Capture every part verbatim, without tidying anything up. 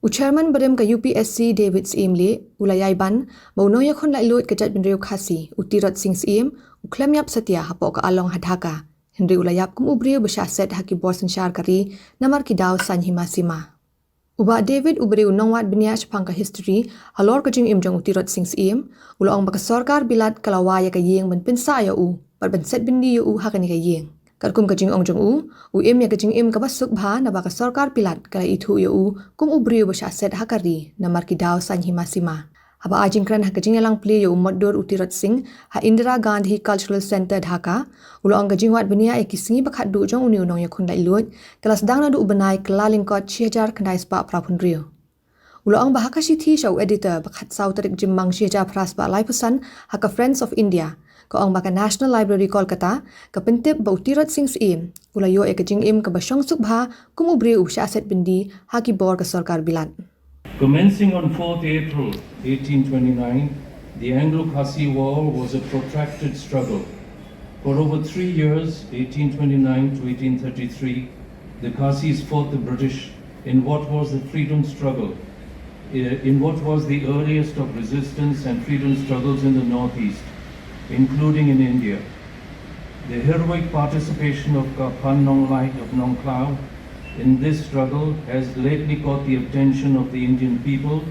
U Chairman barim ka U P S C David Syiem Lih u la ïai ban ba u nongïakhun laitluid ka jaitbynriew Khasi u Tirot Sing Syiem u khlem ïap satia hapoh ka along ha Dhaka, hynrei u la ïap kum u briew ba shah set ha ki bor synshar ka ri namar ki daw saiñ hima sima. U Bah David, u briew u nongwad bniah shaphang ka history halor ka jingim jong u Tirot Sing Syiem, u la ong ba ka sorkar Bilat ka la wai ïa ka ïing ban pynsah ïa u bad ban set byndi ïa u ha kane ka ïing. Katkum ka jingong jong u, u im ïa ka jingim kaba suk bha naba ka sorkar Bilat ka la ithuh ïa u kum u briew ba shah set ha ka ri namar ki daw saiñ hima sima. Haba ai jingkren ha ka jingïalang plie ïa u mot dur u Tirot Sing ha Indira Gandhi Cultural Centre, Dhaka, u la ong ka jingwad bniah ïa ki sngi ba khatduh jong une u nongïakhun laitluid ka la sdang naduh u bnai Kyllalyngkot shi hajar khyndai spah phra phew hynriew. U la ong ba ha ka shithi sha u editor ba khatsaw tarik Jymmang shi hajar phra spah laiphew san ha ka Friends of India, ka ong ba ka National Library Kolkata ka pyntip ba u Tirot Sing Syiem u la ïoh ïa ka jingim kaba shong suk bha kum u briew u shah set byndi ha ki bor ka sorkar Bilat. Commencing on fourth April eighteen twenty-nine, the Anglo-Khasi War was a protracted struggle. For over three years, eighteen twenty-nine to eighteen thirty-three, the Khasis fought the British in what was the freedom struggle, eh, in what was the earliest of resistance and freedom struggles in the Northeast, including in India. The heroic participation of Ka Phan Nonglait of Nongkhlaw in this struggle has lately caught the attention of the Indian people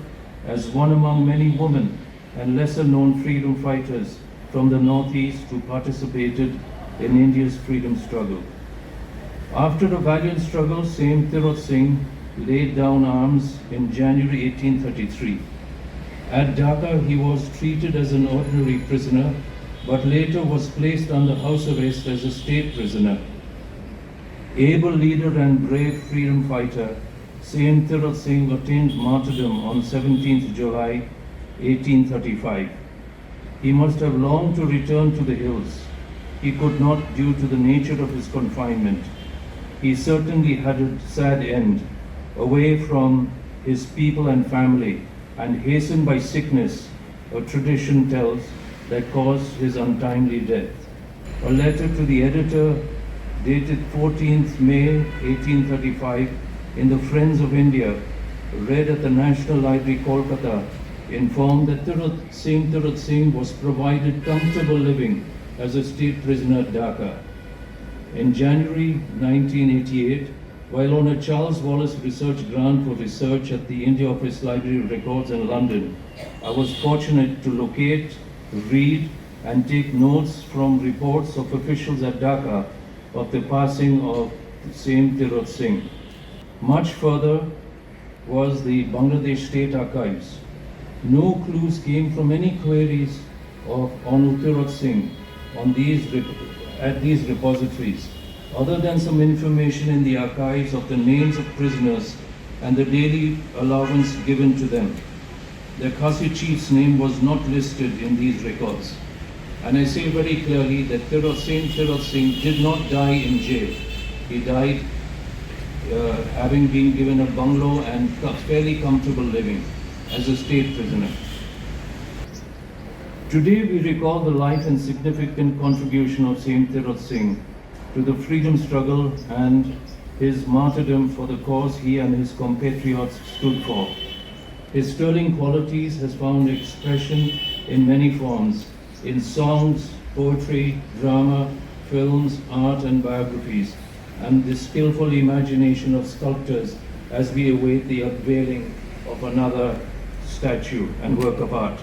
as one among many women and lesser known freedom fighters from the Northeast who participated in India's freedom struggle. After a valiant struggle, Syiem Tirot Sing laid down arms in January eighteen thirty-three. At Dhaka, he was treated as an ordinary prisoner, but later was placed under house arrest as a state prisoner. Able leader and brave freedom fighter, Syiem Tirot Sing attained martyrdom on seventeenth July eighteen thirty-five. He must have longed to return to the hills. He could not due to the nature of his confinement. He certainly had a sad end, away from his people and family, and hastened by sickness, a tradition tells, that caused his untimely death. A letter to the editor dated fourteenth May eighteen thirty-five in the Friends of India, read at the National Library, Kolkata, informed that Tirot, Syiem Tirot Sing was provided comfortable living as a state prisoner at Dhaka. In January nineteen eighty-eight, while on a Charles Wallace Research Grant for research at the India Office Library of Records in London, I was fortunate to locate, read, and take notes from reports of officials at Dhaka of the passing of Syiem Tirot Sing. Much further was the Bangladesh State Archives. No clues came from any queries of, on u Tirot Sing on these rep-, at these repositories, other than some information in the archives of the names of prisoners and the daily allowance given to them. The Khasi chief's name was not listed in these records. And I say very clearly that Tirot Sing, Tirot Singh did not die in jail. He died, uh, having been given a bungalow and a fairly comfortable living as a state prisoner. Today we recall the life and significant contribution of Syiem Tirot Singh to the freedom struggle and his martyrdom for the cause he and his compatriots stood for. His sterling qualities has found expression in many forms, in songs, poetry, drama, films, art and biographies, and the skillful imagination of sculptors as we await the unveiling of another statue and work of art.